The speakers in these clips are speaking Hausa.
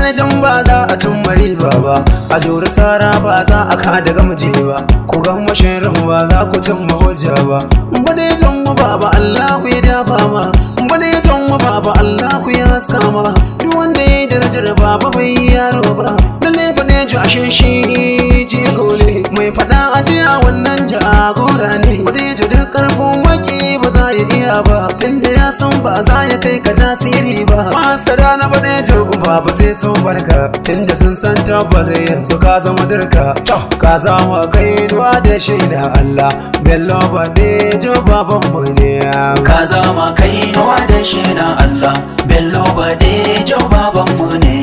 Jaljan ba za a cin riba ba, a jori sara ba za a kada gamje ba, ku ga mashirin ba za ku cin hujja ba. Badejon mu baba Allahu ya dafa ma, badejon mu baba Allahu ya haska ma. Duk wanda ya yi darajar baba bai yaro ba, lalle badejo ashe shi jigo ne, mai fada ajiya wannan jagora ne. Badejo duk karfin waki ba za ya iya ba, tunda ya san ba za ya kai ka tasiri ba. Masara na badejo baba sai sun barka, tunda sun san tabbas yanzu ka zama dirka. Ka zama kai duwa da shaida Allah, Bello Badejo baban mu ne. Ka zama kai nuwa da shaida Allah, Bello Badejo baban mu ne.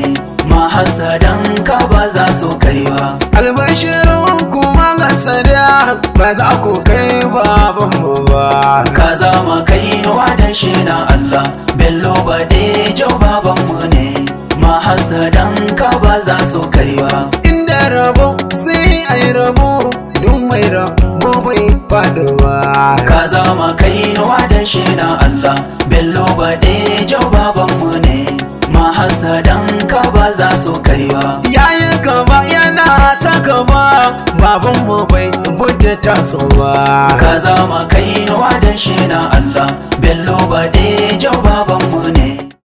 Mahasadan ka ba za su kai ba. Albashirin kuma masada ba za ku kai baban mu ba. Ka zama kai nuwa da shaida Allah, Bello Badejo baban mu ne. Mahasadan ka ba za su kai ba. Inda rabo sai ai rabo, duk mai rabo bai faduwa. Ka zama kai nuwa da shaida Allah, Bello Badejo baban mu ne. Mahasadan ka ba za su kai ba. Yayin kama yana ta gaba, baban mu bai bude tasowa. Ka zama kai nuwa da shaida Allah, Bello Badejo baban mu ne.